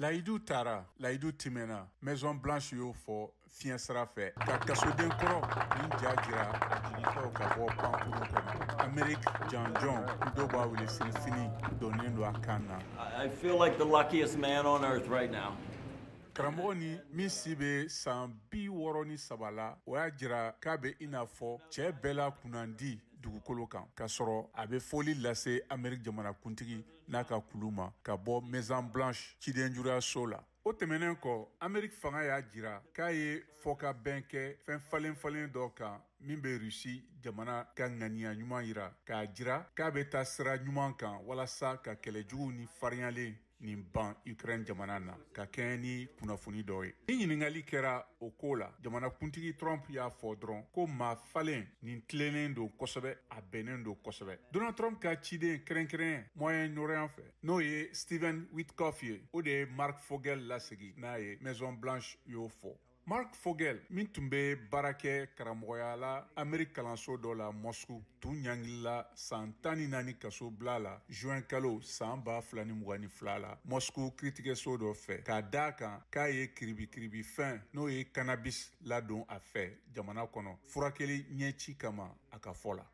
Layidu taara, layidu timɛna, Maison Blanche y'o fɔ fiɲɛ sira fɛ ka kasoden kɔrɔ nin ja jira a jigintɔw ka bɔ pankurun kɔnɔ. Amerique janjɔn, dɔw b'a wele sinifini, donnen don a kan na. I feel like the luckiest man on earth right now. Karamɔgɔ ni min si bɛ san 63 la, o y'a jira k'a bɛ i n'a fɔ cɛ bɛɛ la kunnandi dugukolo kan, k'a sɔrɔ a bɛ foli lase Amerique jamanakuntigi n'a ka kulu ma ka bɔ Maison Blanche cidenjuruyaso la. O tɛmɛnen kɔ, Amerique fanga y'a jira k'a ye fɔkabɛn kɛ fɛn falen falen dɔ kan min bɛ Russie jamana ka ŋaniya ɲuman jira, k'a jira k'a bɛ taa sira ɲuman kan walasa ka kɛlɛjugu ni farinyalen nin ban Ukraine jamana na, ka kɛɲɛ ni kunnafoni dɔ ye. Ni ɲininkali kɛra o ko la, jamanakuntigi Trump y'a fɔ dɔrɔn ko maa falen nin tilennen don kosɛbɛ, a bɛnnen don kosɛbɛ. Donald Trump ka ciden kɛrɛnkɛrɛn Moyen-Orient fɛ, n'o ye Steven Witkoff ye, o de ye Mark Fogel lasegi n'a ye, Maison Blanche y'o fɔ. Mark Fogel min tun bɛ baara kɛ karamɔgɔya la Amerique kalanso dɔ la Moscou, tun ɲangilila san 14 kaso bila la juin kalo san 2022 la Moscou kiritigɛso dɔ fɛ, k'a d'a kan k'a ye kiribikiribifɛn n'o ye cannabis ladon a fɛ jamana kɔnɔ furakɛli ɲɛci kama a ka fɔ la.